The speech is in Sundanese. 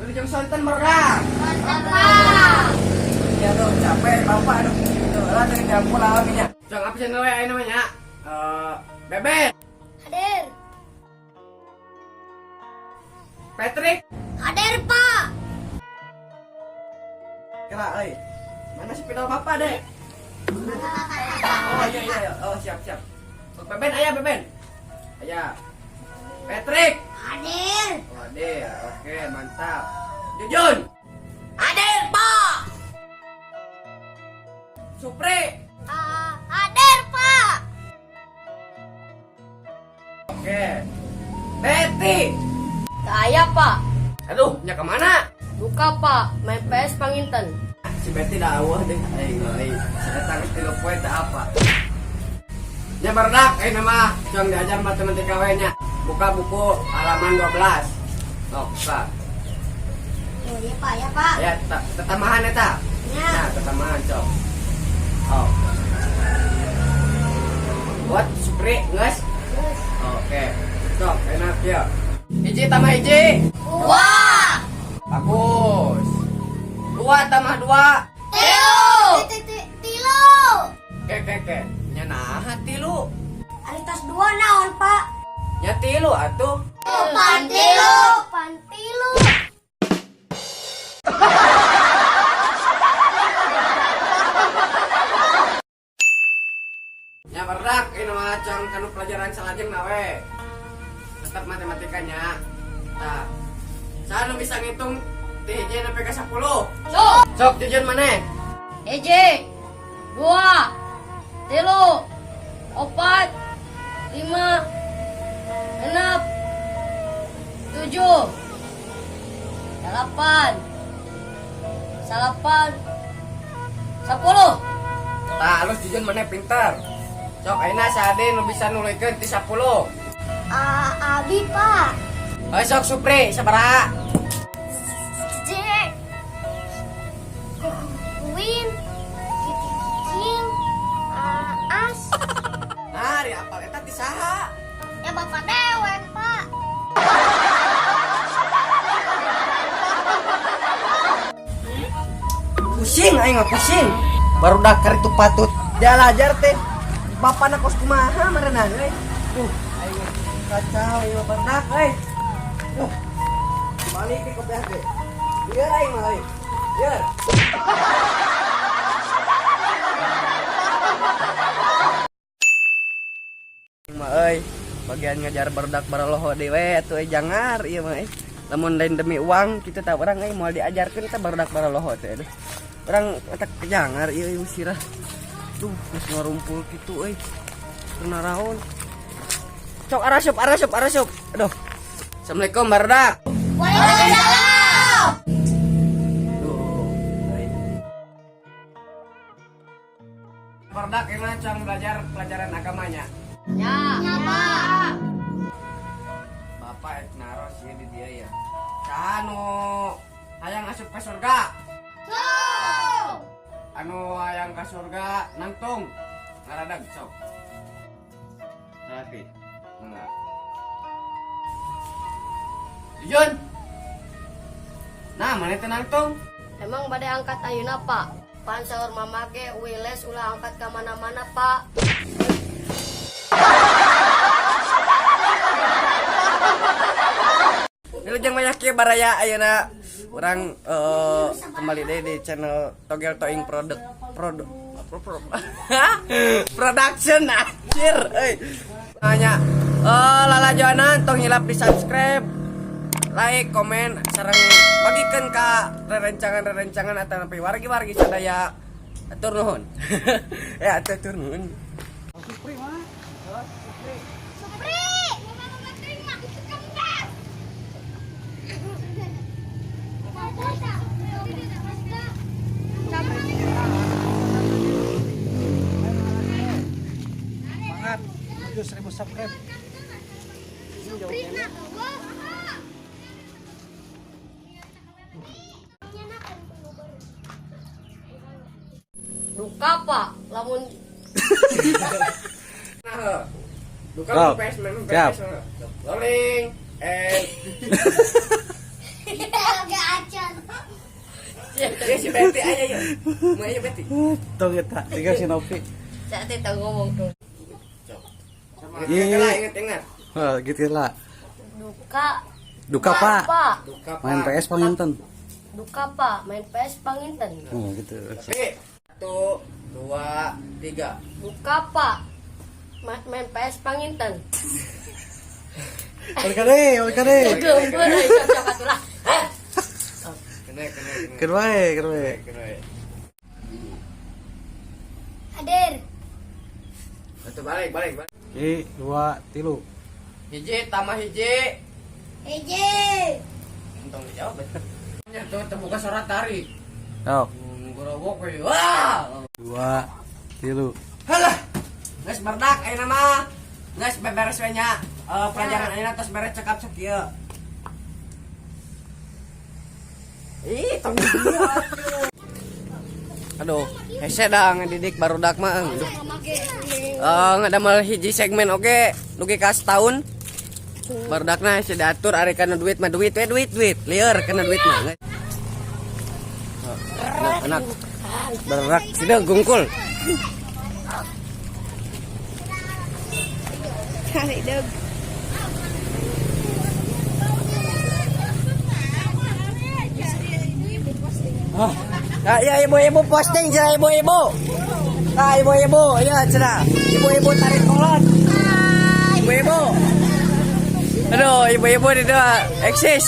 Wilujeng sonten merah. Sonten, Pak. Ya tuh capek bapak aduh. Tuh lah dari dapur lah minyak. Jangan apa channel ya namanya? Bebet. Hadir. Patrick. Hadir, Pak. Kira, euy. Mana si pedal bapak deh? Oh iya iya, oh siap siap. Oh, Beben ayah Beben. Ayah. Patrick. Hadir. Oh, hadir. Oke, mantap. Jujun. Hadir, Pak. Supri. Hadir, Pak. Oke. Betty. Saya, Pak. Aduh, nya kemana? Buka, Pak. Main PS panginten. Si Betty dah awah deh. Aing euy. Saya 3 poin tak apa. Nya barudak, aing nama cong diajar matematika we nya. Buka buku halaman 12. Sok, buka. Oh iya, Pak, ya, Pak. Ya, tetamahan eta. Ya. Nah, tetamahan cok. Oh. Buat Supri, geus. Oke. Sok, enak ya. Hiji tambah hiji. Wah. Bagus. 2 tambah 2. Tilu. Tilu. Oke, oke, oke. Nya naha tilu. Ari tos 2 naon, Pak? Nya tilu atuh. Pantilu. Pantilu. Nya berdak ini mah cong kanu pelajaran salajengna we. Tetap matematikanya. Tah. Saha nu bisa ngitung ti hiji sampai ke 10? Sok. Sok jujur maneh. 1, 2, 3, 4, 5, 6, 7, 8, 9, 10. Tah, alus jujur maneh pinter. Sok ayeuna saha deui nu bisa nuluykeun ti 10? Abi, Pak. Heuh sok Supri sabaraha? J. Win. King. As. Nah, ari apal eta ti saha? Ya bapak dewek, Pak. Pusing aing mah pusing. Baru dakar itu patut dialajar teh. Bapana kos kumaha mareunah euy. Duh, aing mah kacau ieu barudak euy. Duh. Balik ke kopiah teh. Biar aing mah euy. Biar. Mah euy, bagian ngajar barudak baraloho dewe atuh euy jangar ieu mah euy. Lamun lain demi uang kitu tah urang euy moal diajarkeun teh barudak baraloho teh aduh. Urang otak jangar ieu euy sirah. Duh, geus ngarumpul kitu euy. Naraon. Cok arasup arasup arasup. Aduh. Assalamualaikum barudak. Waalaikumsalam. Duh. Euy. Barudak emang cang belajar pelajaran agamanya. Ya. Ya, Pak. Bapak ek naros ieu di dieu ya. Saha nu hayang asup ka surga? Sok. Anu hayang ka surga nangtung. Ngaradag sok. Tapi enggak. Jun. Nah, mana teh nangtung? Emang bade angkat ayeuna, Pak? Pan saur mama ge wiles ulah angkat ka mana-mana, Pak. Wilujeng banyak kieu baraya ayeuna urang kembali deui di channel Togel Toing Produk Produk Production anjir euy. Nanya lalajoanan tong hilap di subscribe, like, komen, sareng bagikeun ka rerencangan-rerencangan atanapi wargi-wargi sadaya. Atur nuhun. Ya atur nuhun. Supri. Semangat, menuju 1000 subscribe. Supri nak. Duka, Pak. Lamun Nah, heuh. Duka Go. main PS, main Siap. PS. Rolling and Agak acan. ya si Betty aja ya. Mau aja Betty. Tong eta, tiga si Nopi. Saya teh tahu ngomong tuh. Ingat lah, ingat ingat. Heh, gitu lah. Duka. Duka, Pak. Pak. Duka, Pak. Main PS panginten. Duka, Pak. Main PS panginten. Oh, gitu. Tapi satu, dua, tiga. Duka, Pak. Main PS panginten. Balik kade, balik kade. Geumpeur euy, siap-siap atuh lah. Heh. Kena, kena, kena. Keun wae, keun wae. Kena. Hadir. Satu balik, balik, balik. Hiji, dua, tilu. Hiji tambah hiji. Hiji. Untung dijawab. Ya tuh terbuka suara tarik. Sok. Gerobok we. Wah. Dua, tilu. Halah. Geus berdak ayeuna mah. Geus beberes we nya. Eh, pelajaran ayeuna tos beres cekap sakieu. Ih, tong dia atuh. Aduh, hese dah ngedidik barudak mah. Aduh. Eh, ngadamel hiji segmen oge dugi ka setahun. Barudakna hese diatur ari kana duit mah duit we duit duit. Lieur kana duit mah. Anak, anak barudak sidang gungkul. Cari deg. Nah, ya ibu-ibu posting cenah ibu-ibu. Nah, ibu-ibu, ya cenah. Ibu-ibu tarik kolot. Ibu-ibu. Aduh, ibu-ibu di dua eksis.